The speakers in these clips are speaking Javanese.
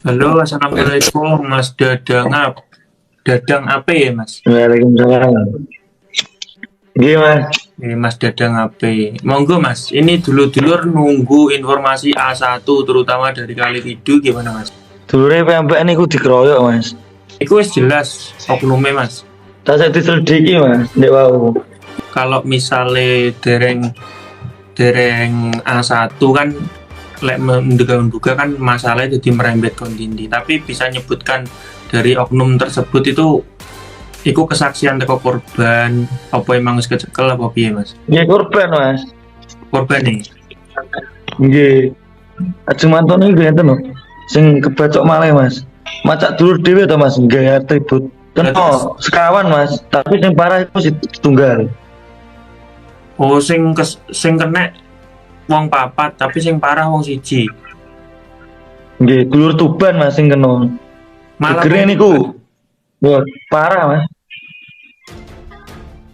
Halo, assalamualaikum Mas Dadang. Dadang apa ya, Mas? Waalaikumsalam. Nggih, Mas. Ini Mas Dadang apa? Monggo, Mas. Ini dulur-dulur nunggu informasi A1 terutama dari Kalitidu gimana, Mas? Dulure piyambak niku dikeroyok, Mas. Iku wis jelas oknume, Mas. Tasih diselidiki, Mas, ndek wau. Kalau misalnya dereng dereng A1 kan lek menduga-menduga kan masalahnya jadi merembet kontindi, tapi bisa nyebutkan dari oknum tersebut itu iku kesaksian teko korban apa emang wis kecekel apa piye, Mas? Nggih korban, Mas. Korban nih? Nggih. Ajeng mantun niku enten lho. Sing kebacok malih, Mas. Macak dulur dhewe to, Mas, nggawe atribut. Kena sekawan, Mas, tapi sing parah iku si tunggal. Oh, sing kena wong papat tapi sing parah wong siji? Nggih, dulur Tuban, Mas, sing kena. Malah Gegere wong niku. Wah, parah, Mas.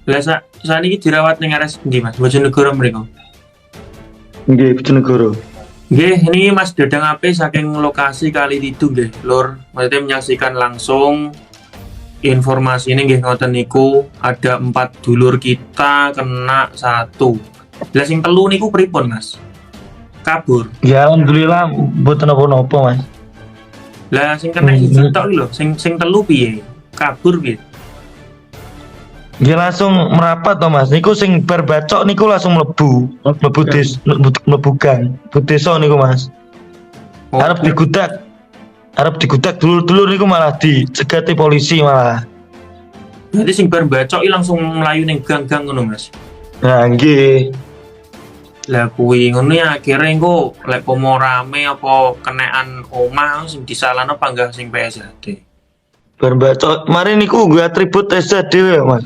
Lah, saniki dirawat ning RS ndi, Mas? Bojonegoro mriku? Nggih, Bojonegoro. Nggih, ini Mas Dadang Ape saking lokasi Kalitidu nggih, Lur. Maksudnya menyaksikan langsung informasi ini nggih ngoten niku, ada empat dulur kita kena satu. Lah, sing telu niku pripun, Mas? Kabur? Ya alhamdulillah mboten napa-napa, Mas. Lah, sing kena siji tok iki lho, sing sing telu piye? Kabur piye? Nggih langsung merapat to, Mas. Niku sing bar bacok niku langsung mlebu, mlebu des, mlebu, mlebu gang, mlebu desa niku, Mas. Oh, Arep digudak. Arep digudak dulur-dulur niku malah dicegati polisi malah. Berarti sing bar bacok iki langsung mlayu ning gang-gang ngono, Mas? Nah, nggih. Lah, kuwi ngono ya akhirnya engko lek pomo rame apa kenean omah sing disalahno panggah sing PSHT. Bar bacok kemarin niku nggo atribut SH dhewe, Mas.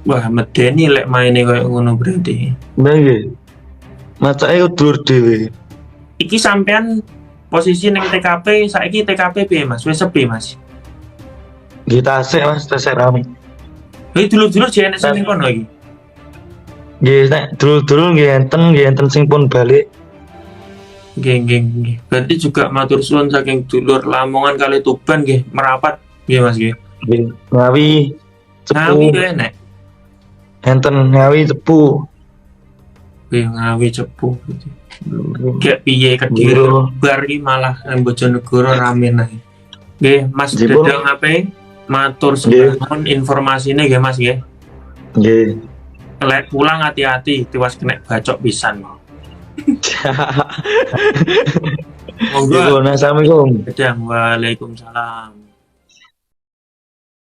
Wah, medeni lek maine koyo ngono berarti. Nah, nggih. Macake dulur dhewe. Iki sampean posisi ning TKP saiki, TKP piye, Mas? Wis sepi, Mas? Nggih tasik, Mas, tasik rame. Hei, dulur-dulur jek enek sing ning kono iki? Nggih, nek dulur-dulur nggih enten sing pun balik. Nggih. Berarti juga matur suwun saking dulur Lamongan kali Tuban nggih merapat nggih, Mas, nggih. Nggih. Ngawi, Cepu. Ngawi yo enek? Enten Ngawi, Cepu. Nggih, Ngawi, Cepu. Kayak piye Kediri Bro. Bar iki malah nang Bojonegoro rame nae. Nggih, Mas Nggih, Pun. Dadang ape matur sembah informasine nggih, Mas, nggih. Nggih. Lek pulang hati-hati, tiwas kena bacok pisan. Monggo. Nggih, Assalamualaikum. Dadang, waalaikumsalam.